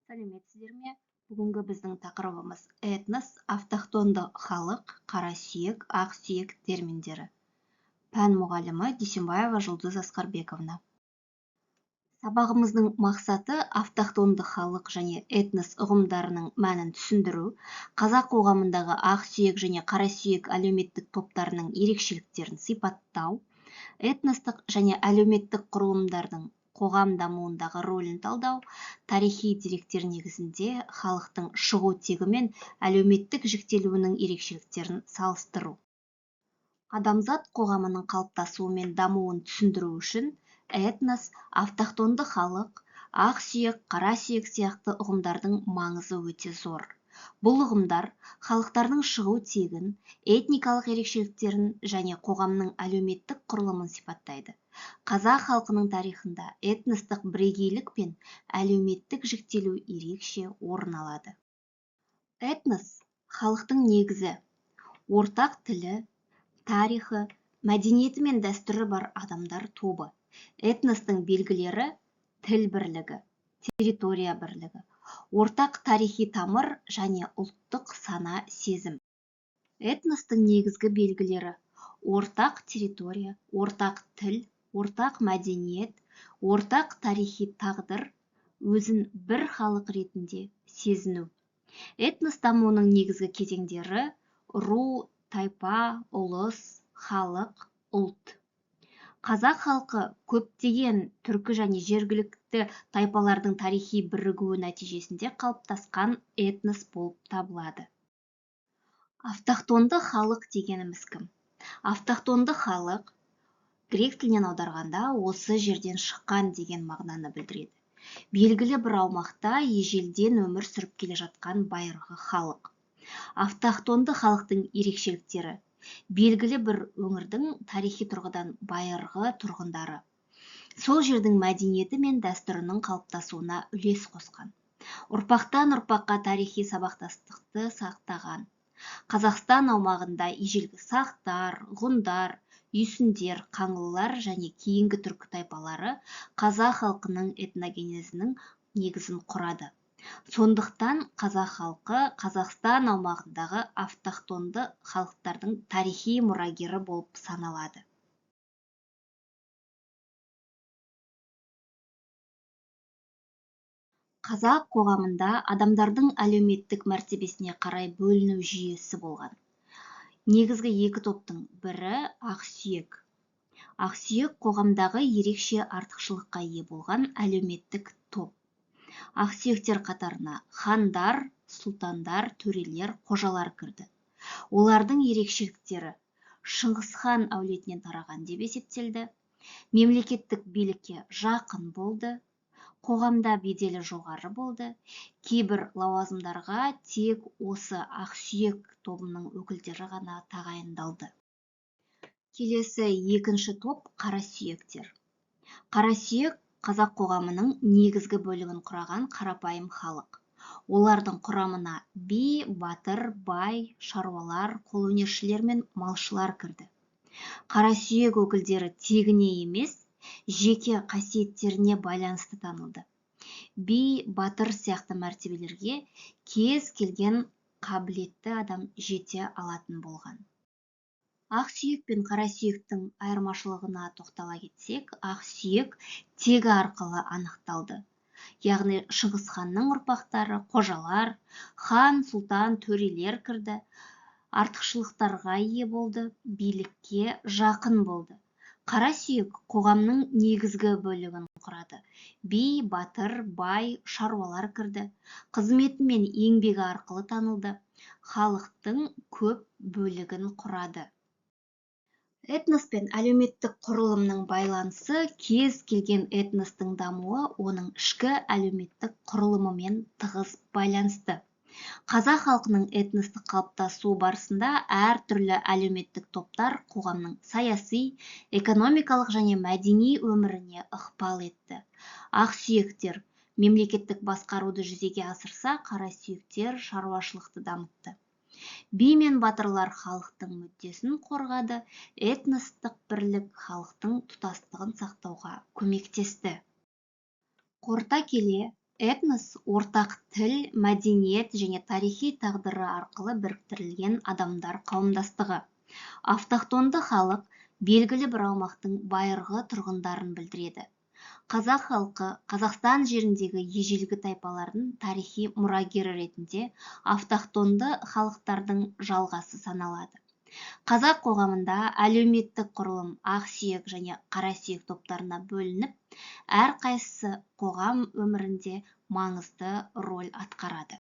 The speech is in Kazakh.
Сәлеметсіздер ме? Бүгінгі біздің тақырыбымыз этнос, автохтонды халық, қара сүйек, ақ сүйек терминдері. Пән мұғалімі Дүйсенбаева Жұлдыз Асқарбековна. Сабағымыздың мақсаты автохтонды халық және этнос ұғымдарының мәнін түсіндіру, қазақ қоғамындағы ақ сүйек және қара сүйек әлеуметтік топтарының ерекшеліктерін сипаттау, этностық және әлеуметтік құрылымдардың қоғам дамуындағы рөлін талдау, тарихи деректер негізінде халықтың шығу тегі мен әлеуметтік жіктелуінің ерекшеліктерін салыстыру. Адамзат қоғамының қалыптасуы мен дамуын түсіндіру үшін этнос, автохтонды халық, ақ сүйек, қара сүйек сияқты ұғымдардың маңызы өте зор. Бұл ұғымдар халықтардың шығу тегін, этникалық ерекшеліктерін және қоғамның әлеуметтік құрылымын сипаттайды. Қазақ халқының тарихында этностық бірегейлік пен әлеуметтік жіктелу ерекше орын алады. Этнос халықтың негізі, ортақ тілі, тарихы, мәдениеті мен дәстүрі бар адамдар тобы. Этностың белгілері тіл бірлігі, территория бірлігі, ортақ тарихи тамыр және ұлттық сана сезім. Этностың негізгі белгілері ортақ территория, ортақ тіл, ортақ мәдениет, ортақ тарихи тағдыр, өзін бір халық ретінде сезіну. Этнос дамуының негізгі кезеңдері ру, тайпа, ұлыс, халық, ұлт. Қазақ халқы көптеген түркі және жергілікті тайпалардың тарихи бірігуі нәтижесінде қалыптасқан этнос болып табылады. Автохтонды халық дегеніміз кім? Автохтонды халық грек тілінен аударғанда осы жерден шыққан деген мағынаны білдіреді. Белгілі бір аумақта ежелден өмір сүріп келе жатқан байырғы халық. Автохтонды халықтың ерекшеліктері белгілі бір өңірдің тарихи тұрғыдан байырғы тұрғындары. Сол жердің мәдениеті мен дәстүрінің қалыптасуына үлес қосқан. Ұрпақтан ұрпаққа тарихи сабақтастықты сақтаған. Қазақстан аумағында ежелгі сақтар, ғұндар, үйсіндер, қаңлылар және кейінгі түркі тайпалары қазақ халқының этногенезінің негізін құрады. Сондықтан қазақ халқы Қазақстан аумағындағы автохтонды халықтардың тарихи мұрагері болып саналады. Қазақ қоғамында адамдардың әлеуметтік мәртебесіне қарай бөліну жүйесі болған. Негізгі екі топтың бірі ақсүйек. Ақсүйек қоғамдағы ерекше артықшылыққа ие болған әлеуметтік топ. Ақсүйектер қатарына хандар, сұлтандар, төрелер, қожалар кірді. Олардың ерекшеліктері Шыңғыс хан әулетінен тараған деп есептелді, мемлекеттік билікке жақын болды, қоғамда беделі жоғары болды, кейбір лауазымдарға тек осы ақсүйек тобының өкілдері ғана тағайындалды. Келесі екінші топ қарасүйектер. Қарасүйек қазақ қоғамының негізгі бөлігін құраған қарапайым халық. Олардың құрамына би, батыр, бай, шаруалар, қолөнершілер мен малшылар кірді. Қарасүйек өкілдері тегіне емес, жеке қасиеттеріне байланысты танылды. Би, батыр сияқты мәртебелерге кез келген қабілетті адам жете алатын болған. Ақсүйек пен қарасүйектің айырмашылығына тоқтала кетсек, ақсүйек тегі арқылы анықталды. Яғни Шыңғыс ханның ұрпақтары, қожалар, хан, сұлтан, төрелер кірді, артықшылықтарға ие болды, билікке жақын болды. Қарасүйек қоғамның негізгі бөлігін құрады. Би, батыр, бай, шаруалар кірді, қызметі мен еңбегі арқылы танылды, халықтың көп бөлігін құрады. Этнос пен әлеуметтік құрылымның байланысы кез келген этностың дамуы оның ішкі әлеуметтік құрылымымен тығыз байланысты. Қазақ халқының этностық қалыптасуы барысында әртүрлі әлеуметтік топтар қоғамның саяси, экономикалық және мәдени өміріне ықпал етті. Ақсүйектер мемлекеттік басқаруды жүзеге асырса, қарасүйектер шаруашылықты дамытты. Би мен батырлар халықтың мүддесін қорғады, этностық бірлік халықтың тұтастығын сақтауға көмектесті. Қорыта келе, Этнос – ортақ тіл, мәдениет және тарихи тағдыры арқылы біріктірілген адамдар қауымдастығы. Автохтонды халық белгілі бір аумақтың байырғы тұрғындарын білдіреді. Қазақ халқы Қазақстан жеріндегі ежелгі тайпалардың тарихи мұрагері ретінде автохтонды халықтардың жалғасы саналады. Қазақ қоғамында әлеуметтік құрылым ақсүйек және қарасүйек топтарына бөлініп, әрқайсысы қоғам өмірінде маңызды роль атқарады.